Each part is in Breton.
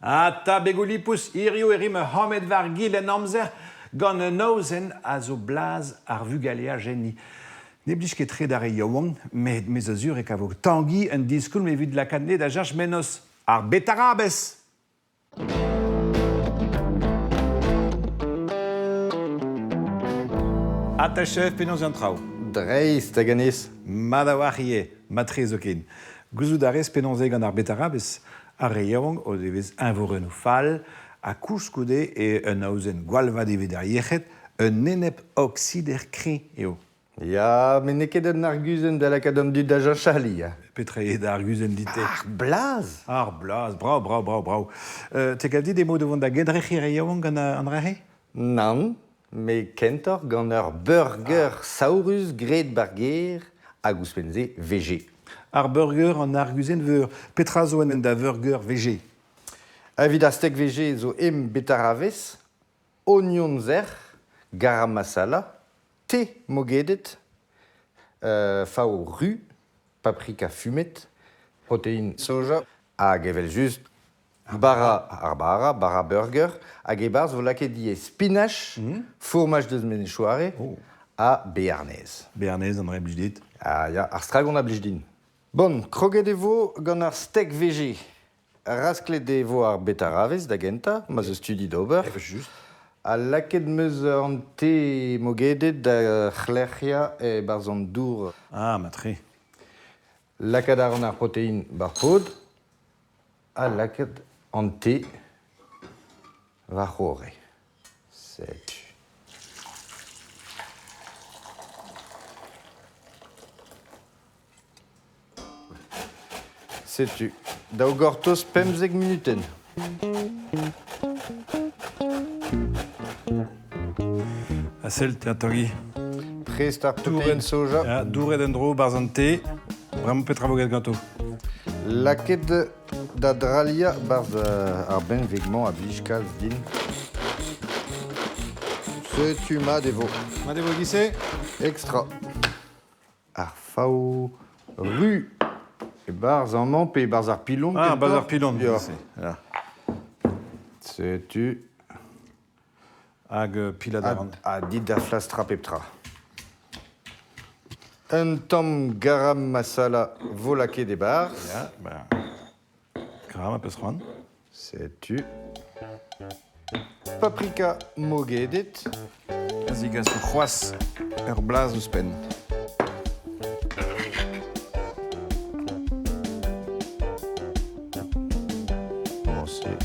Ata begoù-lipous, hiziv e rimp ur c'hammed war-gil en amzer gant un aozenn a zo blaz ar vugaleaj enni. Ne blij ket tre d'ar re yaouank, met me zo sur e kavo Tangi un diskoulm evit lakaat anezhe da cheñch mennozh. Ar betarabez! Ata chef, penaos an traoù? Dreist hag anez. Mat a-walc'h ivez, mat-tre zoken. Gouzout a rez penaos eo gant ar betarabez? Ar re yaouank o devez eñvorennoù fall ha koulskoude eo un aozenn gwall vat evit ar yec'hed, un enep-oksider kreñv eo. Ya, met n'eo ket un arguzenn da lakaat an dud da cheñch ali. Petra eo da arguzenn dit-te? Ar blaz! Ar blaz, brav, brav, brav, brav. Te gav dit emaout o vont da gendrec'hiñ re yaouank gant an dra-se? Nann, met kentoc'h gant ur burger saourus graet ba'r gêr hag ouzhpenn-se VG. Ar burger an arguzenn veur. Petra zo en da veurgeur VG? Evit ar steak VG zo em betaravez, ognon sec'h, garam masala, te mogedet, fav ru, paprika fumet, protein soja hag evel-just Bara ar bara, bara burger, hag e-barzh vo lakaet ivez spinach, fourmaj deus Menez-Chouare ha bearnez. Bearnez, an dra blij dit? Ah ya, ar stragon a blij din. Bon, kroget e vo gant ar steak VG. Rasklet e vo ar betaravez da gentañ, ma 'z eus studi d'ober. Evel-just. Ha lakaet 'm eus an te mogedet da c'hlec'hiañ e-barzh an dour. Ah, mat-tre. Lakaat a ran ar protein ba'r pod. Ha lakaat an te war-c'horre. Setu. Setu. Daou gortoz 15 munutenn. Ha sell, Tanguy. Prest ar protein soja. Ya, douret en-dro 'barzh an te. Bremañ petra vo graet ganto? Lakaet da drailhañ 'barzh ar benveg-mañ a blij kalz din. Setu mat e vo. Mat e vo e-giz-se? Extra. Ar fav ru e-barzh amañ pe e-barzh ar pilon Ah, 'barzh ar pilon, Ya. e-giz-se. Ya. Setu. Hag pilat a ran. Ha dit da flastrañ pep tra. Un tamm garam masala vo lakaet e-barzh. Ya, ben, gra ma peus c'hoant. Setu. Paprika mogedet. A zigaso c'hoazh ur blaz ouzhpenn. Bon, c'est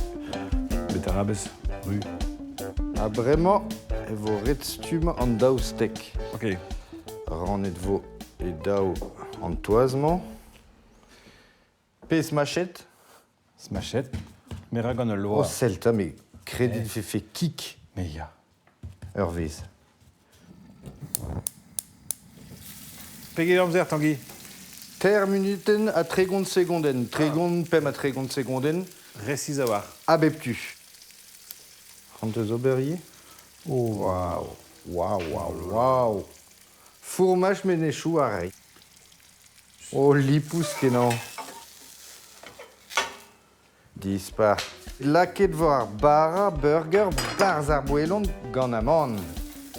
betarabez ru. Ha bremañ e vo ret stummañ an daou stek. Ok. Rannet vo e daou an toaz-mañ. Pe smachet? Smachet. Me ra gant ul loa. Oh, sell 'ta, me kredit vefe kig. Me ya. Ur wezh. Pegeit amzer, Tangi? Teir munutenn ha 30 segondenn. 30, 35 segondenn. Resis a-walc'h. A bep tu. C'hoant eus ober ivez? Oh. Waouh, waouh, waouh, waouh. Fourmaj menezioù a ray. Oh, lipous kenañ. Dispar. Lakaet vo ar bara burger 'barzh ar boelon gant amann.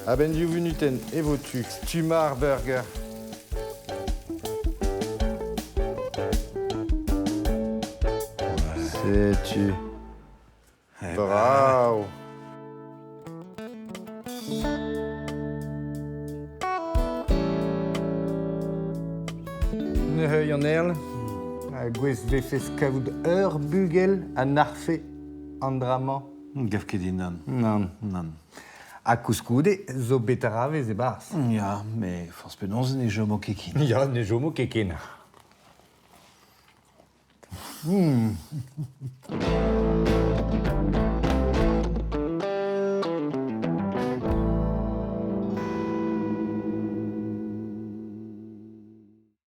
A-benn div vunutenn e vo tu stummañ ar burger. Setu. Brav. Neuze an Erl, gouest 'vefes kavout ur bugel a nac'hfe an dra-mañ? Gav ket din, nann. Nann. Nann. Ha koulskoude zo betaravez e-barzh. Ya, met forzh penaos ne chomo ket ken. Ya, ne chomo ket ken.